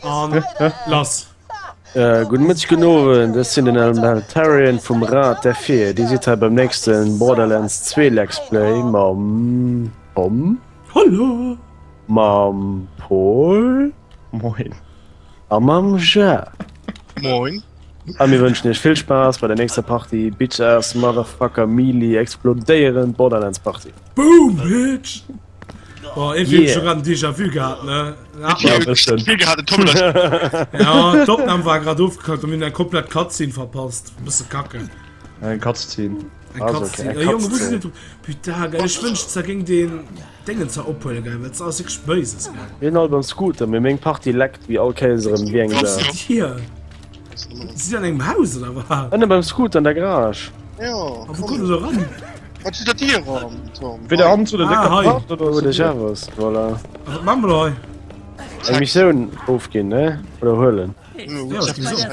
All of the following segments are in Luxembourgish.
An lass. Äh, gudde Mëtteg, gudden Owend, ech sinn den Elementarian vum Rad der Fir. Dir sidd hei beim nächsten Borderlands 2 Lex Play mam Tom. Hallo! Mam Paul. Moin. A mam Jacques. Moin. A mir wënschen iech vill Spaass bei der nächster Partie Bitch Ass Motherfucker Melee explodéierend Borderlands Partie. Boom, Bitch! Boah, irgendwie yeah. schon grad ein Déjà-vu gehabt, ne? Ja, ja, bisschen. ja d'Opnam war grad ofgekackt und mir eng komplett Cutscene verpasst. Ein bisschen kacke. Eng Cutscene. Eng Cutscene. Okay, Junge, wo sind die? Putain, geil, ich wünschte, da ging den Dingen ze ophuelen, geil, weil es alles wirklich böse ist, geil. Mir all beim Scooter, mir meng Party leckt wie all Kéiers erëm wéi eng Was Sau. ist hier? Sind an engem Haus oder was? Ënne beim Scooter an der Garage. Ja, A wou kommt der ran? Wat zu der Dier ran, Tom? Weder an zu der Ah, décker hei. Part oder Wou zu de dir? Jeff ass, voilà. A wat machen wir da hei? Eng Missioun ofginn, ne? Oder huelen. Ja, ich geh so. Ja,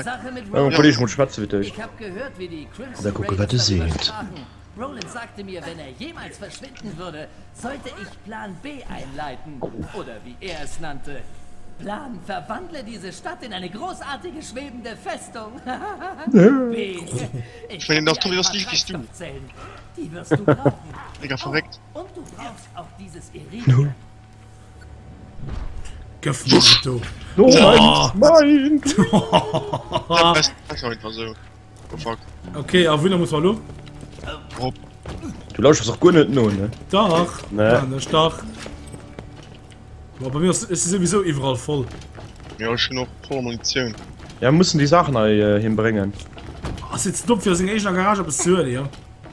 mam Kolleg mol schwätze fir d'éischt. Da kucke wat e seet. Roland sagte mir, wenn er jemals verschwinden würde, sollte ich Plan B einleiten. Oder wie er es nannte. Plan, verwandle diese Stadt in eine großartige schwebende Festung. B. Ich meine, hab das hier Tommy, ein das paar lief, bist du. Treibstoffzellen. Die wirst du brauchen. Digga, verreckt. Und du brauchst auch dieses Iridium. Gëff mir dat do. Oh, nein! Ja, best einfach so. Oh fuck. Okay, a wouhinner muss mer elo? Op. Du lauschters och guer net no, ne? Dach, Nee. man ech dach. Boah, bei mir ass ech si souwisou iwwerall voll. Ja, ech hunn och voller Munitioun. Ja, mir mussen déi Saachen hei äh, him bréngen. Ass jetzt dumm fir a senger eegener Garage eppes ze huelen, jo?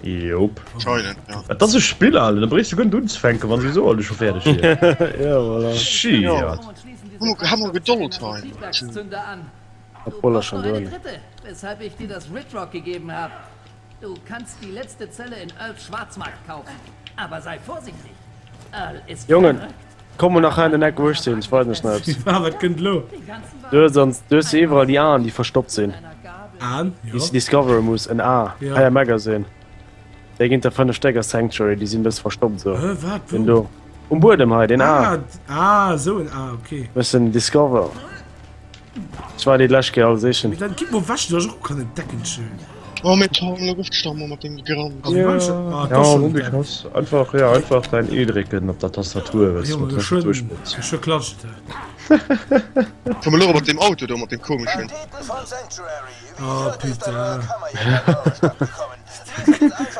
Jop. Anscheinend, ja. Et ass e Spill, Alter, da bréichs du guer net unzefänken, wann souwisou alles scho fäerdeg wier. Ja, voilà. Schiet. Ja. Hu mer Gedold hei. Du Obwohl er brauchst schon noch eine drin. dritte, weshalb ich dir das Ridrock gegeben habe. Du kannst die letzte Zelle in Earls Schwarzmarkt kaufen. Aber sei vorsichtig. Earl ist Jongen, verrückt. komm mol nach hei an den Eck wou ech sinn, ech weisen dech nach eppes. Ah, wat kënnt elo? Den ganzen Du hues ans, du hues jo iwwerall déi Aen déi verstoppt sinn, Aen? déi s Jo. du discovere muss, en A, Ja. hei am Magazine. Déi ginn der 5 Stéck a Sanctuary, déi sinn bësse verstoppt esou. Hä, wat, Den wou? do. Um Buedem hei, den A. Ah, ah, esou en A, okay. Bëssen discover. Ech war déi d'lescht Kéier all sichen. Mee dann gib mol wech, du hast och kann entdecken schön. Oh mee Tom, lo gouf dech dach mol mat dengem Geranz. Ah, ja, ah, Ja, das schon und ich muss einfach, ja, einfach dein E drécken op der Tastatur, wenn's Junge, mat der schön, Tastatur spills. schön klatscht. Komm elo mat deem Auto do, mat deem komeschen. Oh, putain.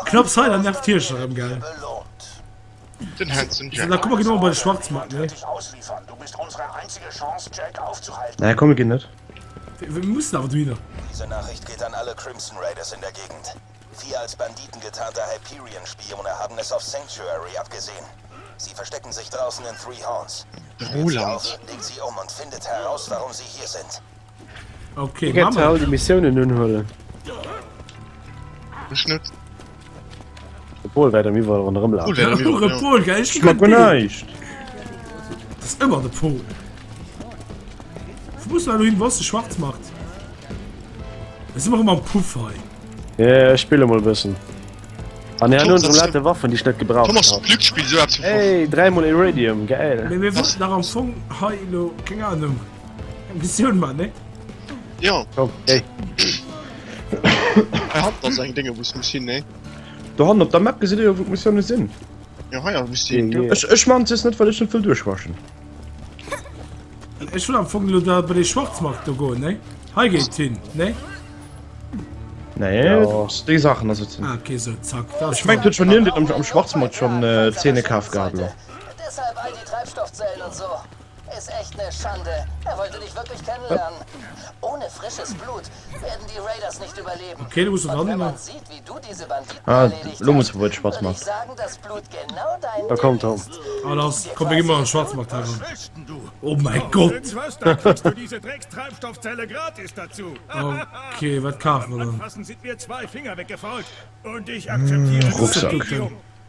Knapps hei, dann nervt Hirsch erëm, gell? Den Handsome So, Jack. da kommen wir genau bei den Schwarzmarkt, ne? Nee, komm, wir gehen net. Wir, wir müssen aber drüber. Diese Nachricht geht an alle Crimson Raiders in der Gegend. Vier als Banditen getarnte Hyperion-Spione haben es auf Sanctuary abgesehen. Sie verstecken sich draußen in Three Horns. Spürt sie Roland. auf, legt sie um und findet heraus, warum sie hier sind. Okay, Dir machen gëtt all wir. déi Missiounen unhuelen. Ech net. De Pol wäert am iwwerall ronderëm Pol lafen. wäert am iwwerall, ja. Pol, gell? Ich Ech mag guer näischt. Das ist immer der Pol. Wo muss man hin, was der Schwarzmarkt? Wir sind immer am Puff hei. Ja, ech spille mol e bëssen. An ja, Thomas, nun hast lette Waffen, déi ech net gebraucht Thomas, hab. Glücksspiel so eppes Ey, dräimol Iridium, geil. Mee mir wollten nach am Fong hei elo, keng Ahnung, eng Missioun man, ne? Ja. Komm, géi. Hei hannen ass eng Dénge wou s muss hin, ne? Do hannen op der Map gesitt dir jo wou d'Missioune sinn. Jo hei ass muss hin. Yeah. Ech ech man et net well ech net wëll duerchwaschen. Ech wëll am Fong elo da bei dee Schwarzmarkt do goen, ne? Hei geet hin, ne? Nee, Ja. déi Saachen ass et sinn. Ah, okay, sou, zack. Da ass Ech mengt huet schon hien am, am Schwarzmarkt schon äh, Zähne kaf gehat elo. Deshalb all die Treibstoffzellen und so. Ist echt ne Schande. Er wollte dich wirklich kennenlernen. Ohne frisches Blut werden die Raiders nicht überleben. Okay, du musst Und dran, wenn ne? man sieht, wie du diese Banditen Ah, erledigt lo muss hast, wo et Spaß würde ich macht. sagen, dass Blut genau dein Da komm, Ding Tom. ist. Ah, lass, komm, wir gehen mal an den Schwarzmarkt heran. Oh mein Gott! Irgendwas, dann kriegst du diese Dreckstreibstoffzelle gratis dazu. Okay, wat kafen wir dann? Anfassen sind mir zwei Finger weggefault. Und ich akzeptiere Rucksack.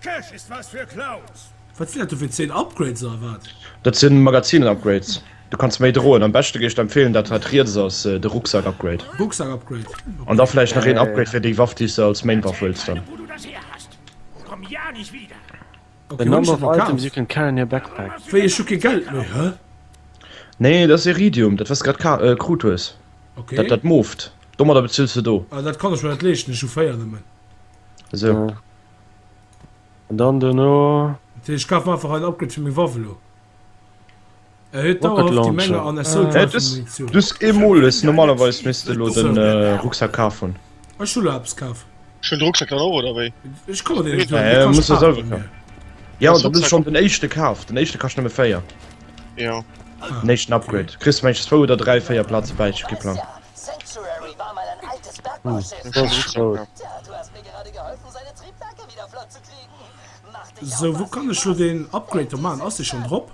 Cash ist was für Clowns. Wat sinn dat do fir 10 Upgrades oder wat? Dat sinn Magazinen-Upgrades. Du kanns méi droen. Am beschte géif ech der empfehlen, dat wat riets ass, de Rucksack-Upgrade. Rucksack-Upgrade. An da vläicht nach een Upgrade fir déi Waff, déi s de als Main-Waff wëlls dann. Komm ja nicht wieder. The number of items you can carry in your backpack. Wéi, ech hu kee Geld méi, hä? Nee, dat ass Eridium, dat wat s grad ka krut hues. Okay. Dat dat mooft. Domadder bezills de do. Ah, dat kann ech mer net leeschten, ech hu 4 nëmmen. Esou. An dann dono. Dat heescht, ech kafe mer einfach en Upgrade fir meng Waff elo. Erhöht Rocket dauerhaft die Launcher. Menge an Assault Äh, Rifle dus, Munition. dus eemol hues normalerweis misst de elo den Rucksak kaf hunn. Ech hu lo eppes kaf. Ech hunn de Rucksack dann och, oder wéi? Ech kann mer deen net Äh, huelen, dee muss kascht de 8 selwer bei mir. kafen. Ja, Das dann hues Rucksack- schonn den éischte kaf. Den éischte kascht nëmme 4. Ja. Den éischten Upgrade. Kriss mengs zwou oder 3, 4 Plaze bäi, ech hu kee Plang. Sanctuary war mal ein altes Bergbauschiff. Ech hunn de Rucksack Rot. kaf. Tja, du hast mir gerade geholfen, seine Triebwerke wieder flott zu kriegen. Sou, wou kann ech lo deen Upgrade do maachen? Ass dee schon drop?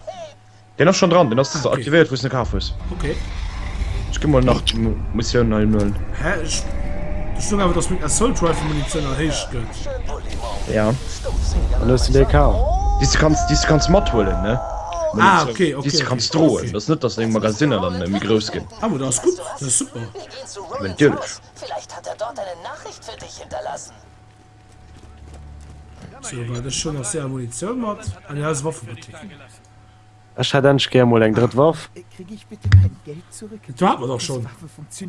Deen ass schon dran, deen ass Ah, okay. aktivéiert wous de kaf hues. Okay. Ech gi mol nach d'Missioun hei huelen. Hä? Ech do stoung awer dass meng Assault Rifle Munitioun erhéicht gëtt. Ja. An hues de déi kaf? Déi s de kanns, déi s de kanns mathuelen, ne? Ah, okay, okay. Déi s de kanns okay. droen. Dat ass net dass deng Magasinner dann méi grouss ginn. Ah, ma dat ass gutt, dat ass super. Natierlech. Vielleicht hat er dort eine Nachricht für dich hinterlassen. Sou, waart, ech hunn nach séier Munitioun mat an déi eis Waffeboutique. Ech hätt endlech gär mol eng drëtt Waff. Do hat mer dach schonn.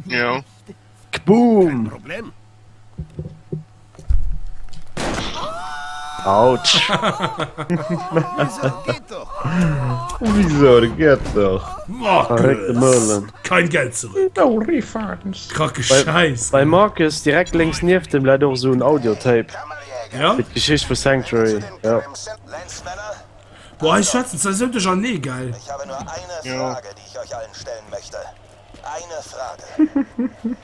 Ja. Kboom! Autsch! Wieso, dat geet dach. Verréckte Marcus! Meulen. Kein Geld zurück! No refunds. Kranke Scheiß! Bei Marcus direkt lénks nieft dem läit och esou en Audiotape. Ja? Fir d'Geschicht vu Sanctuary, jo. Boah, ech schwätzen zwar esou duerchernee, geil. Ich habe nur eine Ja. Frage, die ich euch allen stellen möchte. Eine Frage.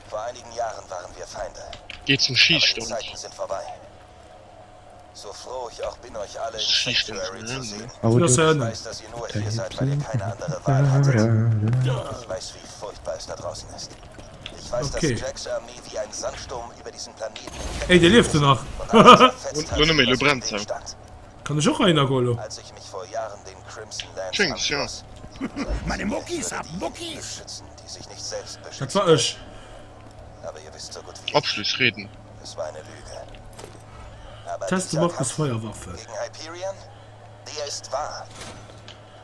Vor einigen Jahren waren wir Feinde. Geh zum Aber die Schießstand. Zeiten sind vorbei. So froh ich auch bin, euch alle in Schießstand, Sanctuary ne? zu sehen. Das Ich hören. weiß, dass ihr nur hier seid, weil ihr keine andere Wahl hattet. Ich weiß, wie furchtbar es da draußen ist. Ich weiß, Okay. dass Jacks Armee wie ein Sandsturm über diesen Planeten Ey, dee lieft jo nach. und alles zerfetzt hat, Lo nëmme, lo was im brennt Weg se. stand. Kann ech och heihinner goen lo? Als ich mich vor Jahren den Crimson Lance Schéngs, ja. anschloss, Meine Muckis haben die Muckis. beschützen, die sich nicht selbst Dat beschützen. war ech. Aber ihr wisst so gut wie ich, Abschlussreden. es war eine Lüge. Aber Teste dieser Marcus Kampf Feuerwaffe. gegen Hyperion, der ist wahr.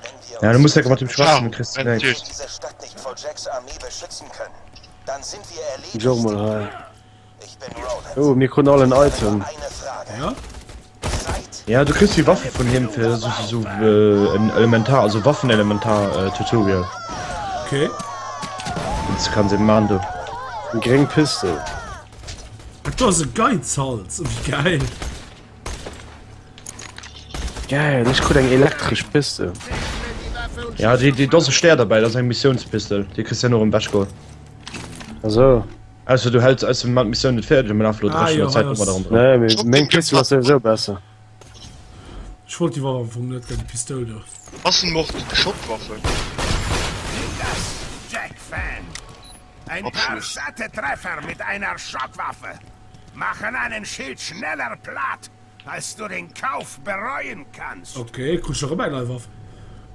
Wenn wir Ja, du uns musst ja mat dem Schwarzen kriegst du Ah, nächst. natürlich. diese Stadt nicht vor Jacks Armee beschützen können, dann sind wir Ech och erledigt. mol hei. Ich bin Roland. Oh, mir kruten all en Item. Eine Frage. Ja? Seid Ja, du kriegst die Waffe vun him fir sou sou en Elementar, also Waffenelementar Tutorial. Okay. Deen kanns eben man do. Eng gréng Pistol. Dat do ass e Geizhals, wéi geil. Geil, ech krut eng elektresch Pistol. Ja, déi déi do ass e Stär derbäi, dat ass eng Missiounspistol, déi kriss du herno erëm wechgeholl. Asou. Ausser du häls ausser mir man d'Missioun net fäerdeg a mir lafe lo Ah, 3 jo, Stonne Zäit hei domadder ass- ronderëm. Nee, mee meng Pistol ass souwisou besser. Ech wollt déi Waff am Fong net, gell, déi Pistoul do. Ass en Mord Schockwaffe? Das, Jack Fan. Ein paar Abschluss. satte Treffer mit einer Schockwaffe machen einen Schild schneller platt, als du den Kauf bereuen kannst. Okay, krut ech erëm eng nei Waff?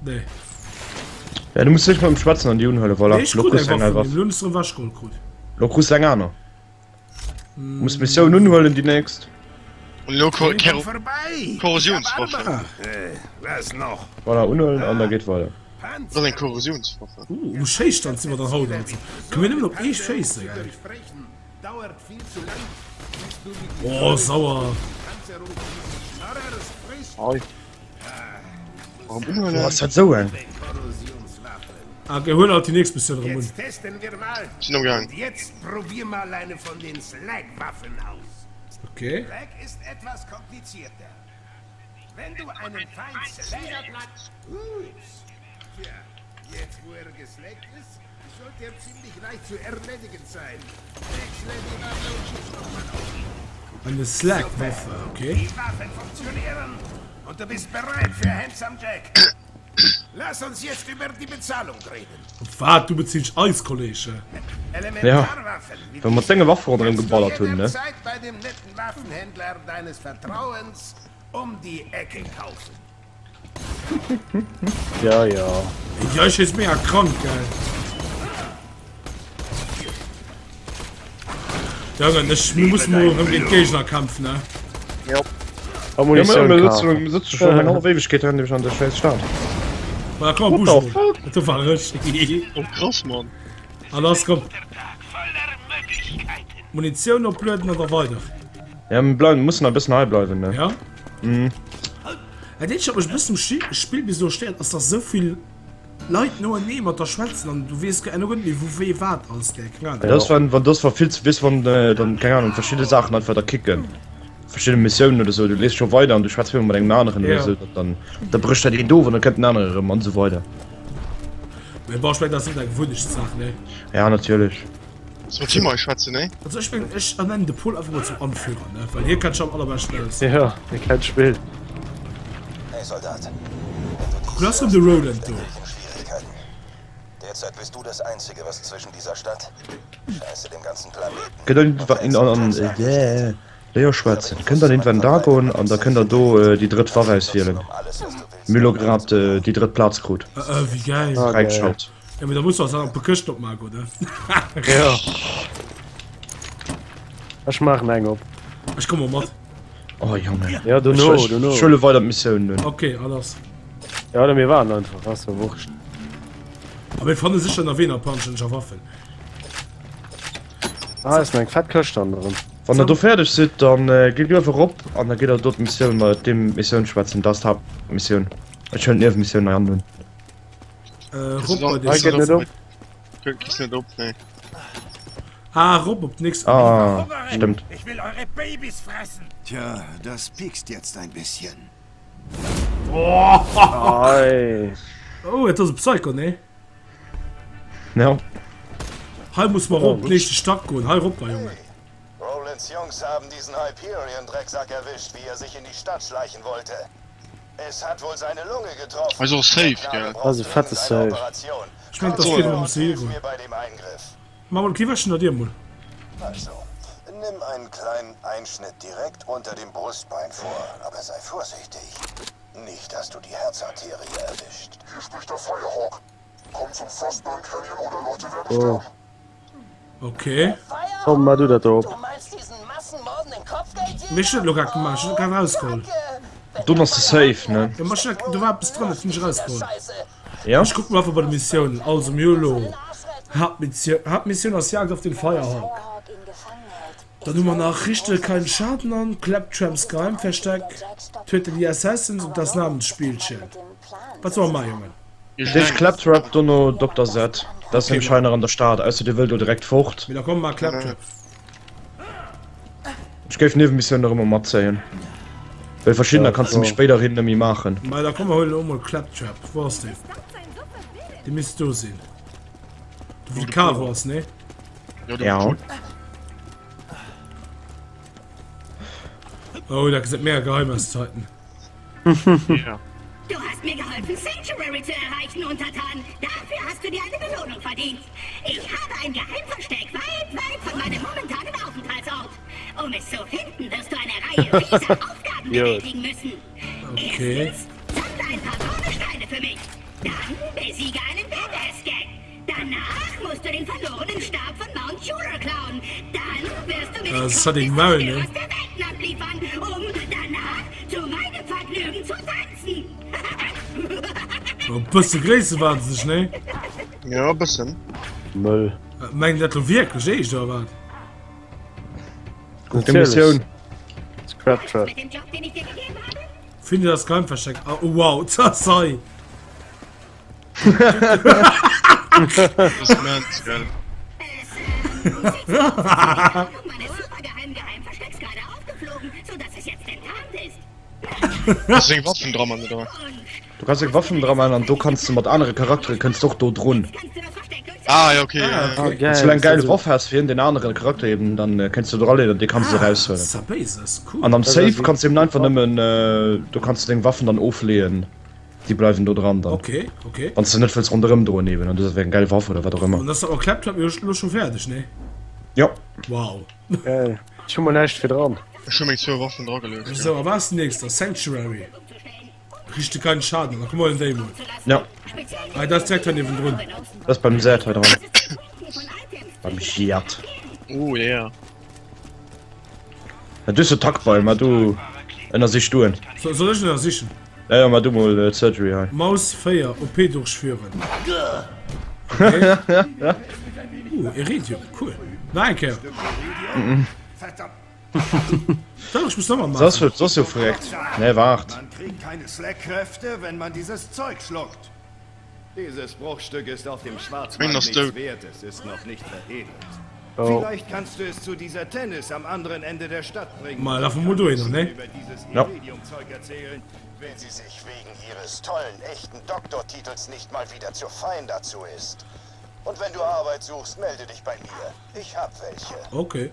Nee. Ja, du muss just mat em schwätzen an déi unhuelen, voilà. Nee, ech Lo krut kriss eng du eng Waff nei vun Waff. him, lo hunn ech se erëm ewechgeholl krut. Lo kriss du eng aner. Muss d'Missioun unhuelen, déi nächst. Und lo Komm vorbei. Korrosionswaffe. Äh, was noch? Voilà, unhuelen an da geet weider. Dat ass eng Korrosionswaffe. Uh, um Schéisstand si mer dann haut also. Kënne mir nëmmen op ee schéisse, gell? Dauert viel zu lang, bis du wie die Oh, sauer. Panzerung dieses Schnorrers frisst. Hei. Warum unhuelen? Boah, ass dat sou eng? Ah, okay, huel alt déi nächst Missioun erëm un. Jetzt testen wir mal. Sinn am Gaang. Und jetzt probier mal eine von den Slag-Waffen aus. Okay. Slag ist etwas komplizierter. Wenn du einen Feind slagst... Ups. Tja, jetzt wo er geslaggt ist, sollte er ziemlich leicht zu erledigen sein. Wechsle die Waffe und schieß nochmal auf ihn. Eine Slag-Waffe, okay. Die Waffen funktionieren und du bist bereit für Handsome Jack. Lass uns jetzt über die Bezahlung reden. Wat, du bezills eis, Kollege? Ja, Elementarwaffen wie well mer diese denge Waffe ronderëm kannst du geballert hunn, ne? jederzeit bei dem netten Waffenhändler deines Vertrauens um die Ecke kaufen. Ja, ja. Jo, ech schéiss mega krank, gell? Jongen, ech, mir mussen mol erëm géint Géigner kämpfen, ne? Jop. A Munitioun kafen. Mir sëtze schonn eng hallef Éiwegkeet hei nämlech an der schäiss Stad. Ma komm, What the Busch fuck? Do war ech. Oh krass, Mann. A lass, komm. Munitioun oplueden an da weider. Ja, mir bleiwen, mussen e bëssen hei bleiwen, ne? Ja. Mhm. Dat eenzegt, wat mech e bëssen um Spill bis elo stéiert, ass, dass esou vill Leit noenee mat der schwätzen an du weess elo guer net méi wou wéi wat ass gell, keng Ahnung. Dat ass wann wann dass war vill ze weess wann dann keng Ahnung verschidde Saachen einfach da kicken verschidde Missiounen oder sou du lees scho weider an du schwätz mat engem aneren oder sou dann da brécht dat een of an dann kënnt en anere erëm an esou weider. Mee bon ech mengen dat ass net eng Gewunnechtssach ne? Ja natierlech. Soll d'Team hei schwätzen ne? Also ech mengen ech ernennen de Pol einfach mol zum Anführer ne, well hie kennt sech am allerbeschten aus. Jo, hie kennt d'Spill. Hey Soldat, wenn du Kuck, dies lass rem de hörst, Roland do. stecke ich in Schwierigkeiten. Derzeit bist du das einzige, was zwischen dieser Stadt, Scheiße, dem ganzen Planeten Kënnt und der der in an an Exzentrix anrichtet. Léier schwätzen. Kënnt an Inventar goen an da kënnt der do déi drëtt Waff auswielen. Mir hu lo grad déi drëtt Plaz krut. Äh, wéi geil. Fräigeschalt. Ja, mee da muss du also e puer Këschten opmaachen, oder? Ja. Ech maachen eng op. Ech komme mat. Oh Jongen. Ja, dono, dono. Ech huele weider d'Missioun un. Okay, alles. Ja, oder mir waarden einfach, ass jo wurscht. A mir fanne sécher nach Weener Punchen a Waffen. Ah, ist eng fett Këscht an dran. Wann der do fäerdeg sidd, dann gitt uewe rop an da gitt der do d'Missioun mat deem Missioun schwätzen. Dat ass d'Haaptmissioun. Ech huelen d'Niewemissioun hei an un. Äh, rop bei Hei den geet net op. Kriss net op, nee. Ah, rop op d'nächst. Ah, stimmt. Ich will eure Babys fressen. Tja, das piekst jetzt ein bisschen. Ei. Oh, et ass e Psycho, ne? Ja. Hei muss mer rop nächste Stack goen. Hei rop da, Junge. Rolands Jungs haben diesen Hyperion-Drecksack erwischt, wie er sich in die Stadt schleichen wollte. Es hat wohl seine Lunge getroffen. Also safe, gell? Das ist e fette Safe. Ich mein, das geht um See goen. Mach mal, okay, waschen dir mol. Also, nimm einen kleinen Einschnitt direkt unter dem Brustbein vor, aber sei vorsichtig. Nicht, dass du die Herzarterie erwischt. Hier spricht der Firehawk. Komm zum Frostburn Canyon oder Leute werden Oh. sterben. Okay. Komm, mach du dat do op. Mee ech hunn dat elo grad gemaach, ech hunn dat grad erausgeholl. Don ass de Safe, ne? Jo, ma ech hunn dat, do war eppes dran, dat hunn ech erausgeholl. Ja? Ech kucken einfach bei de Missiounen. Also, mir hu lo Haaptmissioun, Haaptmissioun ass Jagd auf den Firehawk. Dann hu mer nach Richte keinen Schaden an, Claptrams Geheimversteck, Töte die Assassins und das Namensspielchen. Wat solle mer maachen, Jongen? D'éischt Claptrap, dono Dokter Zed. Dat ass nämlech hei nach an der Stad, ausser dir wëllt elo direkt fort. Mee da komm, mar Claptrap. Ech géif d'Niewemissioun nach ëmmer matzéien, well verschiddener kanns de méi spéiderhin net méi maachen. Mei da komm mer huelen elo mol Claptrap. Wou ass deen? Dee misst do sinn. Do wou de Caro ass, nee? Ja. Oh, dat gesäit mega geheim aus, d'Zeiten. Ja. Du hast mir geholfen, Sanctuary zu erreichen, Untertan. Dafür hast du dir eine Belohnung verdient. Ich habe ein Geheimversteck weit, weit von meinem momentanen Aufenthaltsort. Um es zu finden, wirst du eine Reihe fieser Aufgaben bewältigen müssen. Okay. Erstens, sammle ein paar braune Steine für mich. Dann besiege einen Badass-Gag. Danach musst du den verlorenen Stab von Mount Jura klauen. Dann wirst du mir den Das Kopf hat des den Maul, ne? Zerstörers der Welten abliefern, um danach zu meinem Vergnügen zu tanzen. E bësse gréissewahnsinneg, ne? Ja, e bëssen. Mëll. Mengt dat lo wierklech eescht, oder wat? Kuck déi Missioun. Claptrap. Mit dem Job, den ich dir gegeben habe? Finde das Geheimversteck. Ah, oh, wow, das sei. Seng Waffen dra man oder? Du kanns deng Waffen dra man an do kanns de mat anere Charaktere kënns de och do drun. Ah ja okay. Ah, okay. Wann du eng geil Waff has fir den anere Charakter eben, dann kënns du dra leeën an dee kanns de eraushuelen. Cool. An am Safe kanns du eben einfach nëmmen do kanns du deng Waffen dann ofleeën. Déi bleiwen do dran dann. Okay, okay. Wann s de net wëlls ronderëm droen eben an du sees, wär eng gäil Waff oder wat och ëmmer. An ass dat mat Claptrap jo lo scho fäerdeg, nee? Jo. Wow. Geil. Ech hu mol näischt fir dran. Ech hu meng zwou Waffen drageluecht. Sou, a wat ass den nächster? Sanctuary. Richte keinen Schaden an. Da komm huelen déi mol. Ja. Ah, dat ass direkt hei niewendrun. Dat ass beim Zed hei dran. Beim Giat. Oh yeah. Ja, du hues jo Taktbeil, ma du. Ënnersich du en. Soll ech ënnersichen? Ja, ja, ma du mol d'Surgery hei. Maus 4, OP durchführen. Okay. Uh, Iridium, cool. Nach eng Kéier. Doch, ech muss nochmal Soss maachen. soss jo verréckt. Nee, waart. Man kriegt keine Slack-Kräfte, wenn man dieses Zeug schluckt. Dieses Bruchstück ist auf dem Ween Schwarzmarkt ass nichts dout? wert, es ist noch nicht veredelt. Oh. Vielleicht kannst du es zu dieser Tennis am anderen Ende der Stadt bringen. Mal Sie laufen kann wir dohinner, uns ne? über dieses Ja. Iridium-Zeug erzählen, Wenn sie sich wegen ihres tollen, echten Doktortitels nicht mal wieder zu fein dazu ist. Und wenn du Arbeit suchst, melde dich bei mir. Ich hab welche. Okay.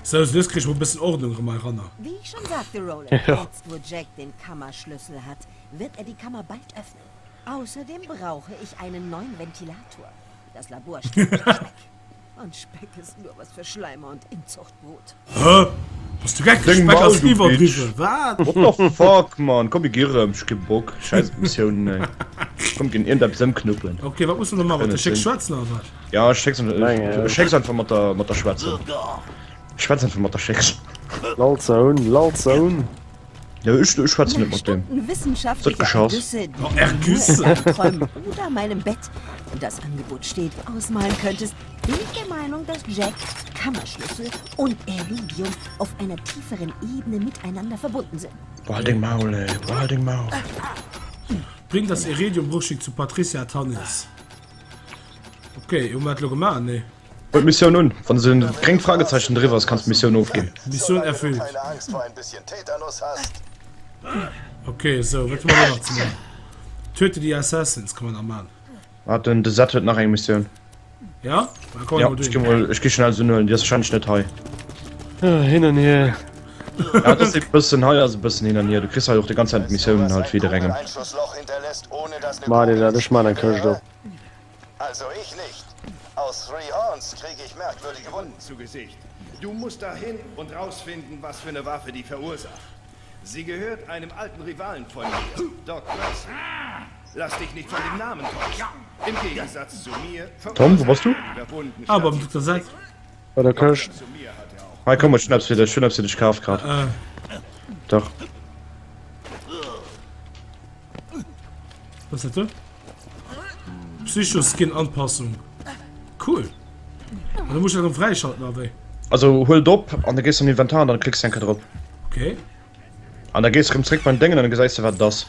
Sou, sou, jetzt krieg ich mol e bëssen Ordnung erëm heiranner. Wie ich schon sagte, Roland, Ja. jetzt wo Jack den Kammerschlüssel hat, wird er die Kammer bald öffnen. Außerdem brauche ich einen neuen Ventilator. Das Labor stinkt nach Speck. Und Speck ist nur was für Schleimer und Inzuchtbrut. Hä? Bass du geck? Deng Speck Maul, ass du Bitch. iwwerdriwwen. Wat? What the fuck, man? Komm, mir gi rëm. Ech kee Bock. Scheiß op Missiounen, ey. Komm, ginn iergendeppes ëmknuppelen. Okay, wat muss man da machen? Mat der Schéck Kënne sinn. schwätzen oder wat? Ja, ech schécks Meng, ja. ech schécks einfach mat der mat der schwätzen. Ech schwätz einfach mat der Schécks. Lalzone, Lalzone. Ja, ech ech schwätzen net Nach mat deem. Stunden wissenschaftlicher Geschoss. Ergüsse, die Oh, du Ergüsse. nur in deinen Träumen oder meinem Bett, und das Angebot steht, ausmalen könntest, bin ich der Meinung, dass Jack, Kammerschlüssel und Eridium auf einer tieferen Ebene miteinander verbunden sind. Boah, halt deng Maul, ey. Boah, halt deng Maul. Bring das Eridium-Bruchstück zu Patricia Tannis. Okay, hu mer dat lo gemaach? Nee. Huel d'Missioun un. Wann esou en gréngt Fragezeichen driwwer ass, kanns d'Missioun ofginn. Missioun erfüllt. Okay, sou, wat hu mer elo nach ze man? Töte die Assassins kann man nach man. Waart, den de Zed huet nach eng Missioun. Ja? Da komm Ja, mol ech gi dohin. mol, ech gi schnell se huelen, déi ass wahrscheinlech net hei. Hin an hier. Ja, et ass e bëssen hei, ass e bëssen hin an hier. Du kriss hei och déi ganz Zäit Missiounen halt fir jidderengem. Mach dir dat, ech man eng Këscht op. Also ich nicht. Aus Three Horns kriege ich merkwürdige Wunden zu Gesicht. Du musst dahin und rausfinden, was für eine Waffe die verursacht. Sie gehört einem alten Rivalen von mir, Doc Mercy. Lass dich nicht von dem Namen täuschen. Im Gegensatz zu mir Tom, wo bass du? Ah, beim Dr. Zed. Bei der Këscht. Hei komm, ech hunn eppes fir dech, ech hunn eppes fir dech kaf grad. Dach. Was ist dat do? Psycho-Skin Anpassung. Cool. An da muss ich dat erëm fräischalten, oder wéi? Also huel et op an da gees du an Inventar an dann klicks du eng Kéier drop. Okay. An da gees du erëm zréck beim Déngen an da gesäis du wat et ass.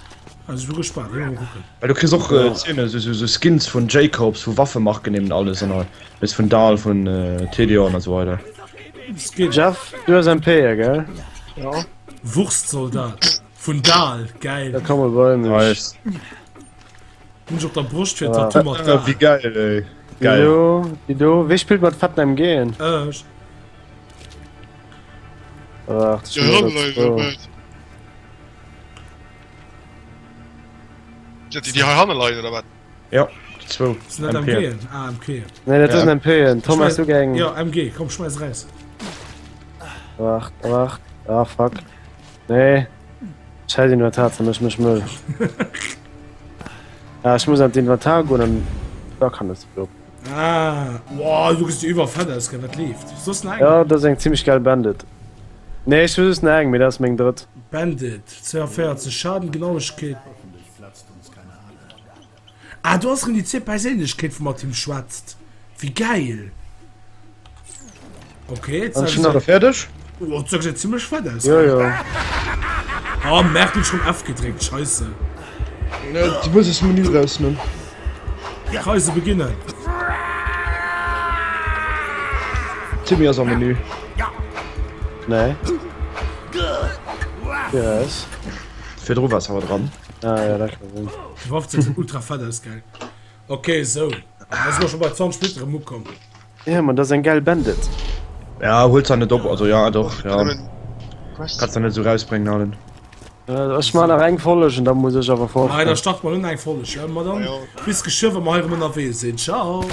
Also ech bu gespaant, ech mol kucken. Well du kriss och Zenen, esou esou Skins vun Jacobs, vu Waffemarken eben alles an all, weess vun Dahl, vun Tedion a sou weider. Skin. Jeff, du hues MP, gell? Wurstsoldat. Vun Dahl, geil. Da komm mol bei mech. Nice. Hunn ech op der Broscht fir Tattoo mat Dahl. Wéi geil ey. Geil. Déi do, déi do. Wee spillt mat fetten MGen? Ech. Waart, ech Ja, muss hanne dat leien, do. oder wat? Déi, déi hei hanne leien, oder wat? Ja, déi zwou. Sinn dat MPen. MGen? Ah, MPen. Nee, dat Ja. sinn MPen. Tom, has du geng? Ja, MG, komm, schmeiß raus. Waart, waart. Ah, fuck. Nee. Scheiß Inventar ze mech mech mëll. Ah, ech muss an d'Inventar goen an da kann ech se op. Ah, wow, du gesiss iwwer fett aus, gell, wat leeft? Soss nach eng? Ja, dat ass eng zimmlech geil Bandit. Nee, ech hu just nach eng, mee dat ass meng drëtt. Bandit, 42 Schaden, Genauigkeet. Ah, do ass rem déi zweet Perséinlechkeet wou mat him schwätzt. Wéi gäil! Okay, An d'Sa schon nach- Fäerdeg? Oh, d'Sa gesäit zimmlech fett aus. Jo, jo. Oh, merk, hunn ech rem F gedréckt, scheisse. Du muss aus dem Menü raus, ne? Reise beginnen. Timmy ass am Menü. Nee. Yes. Virdru wars awer dran. Ah ja, dat kann sinn. Déi Waff gesäit ultra fett aus, gell? Ok, sou, da si mer scho bei 20 Minutten erëm ukomm. Ja, man, dat ass eng gäil Bandit. Ja, huel zwar net op, also ja doch, ja. Kanns der net esou rausbréngen allen. Ech man nach eng Folleg an da muss ech awer fort. Hei, da starte mer elo nach eng Folleg, ma dann bis geschwë wa mer hei erëm ënnerwee sinn. Ciao!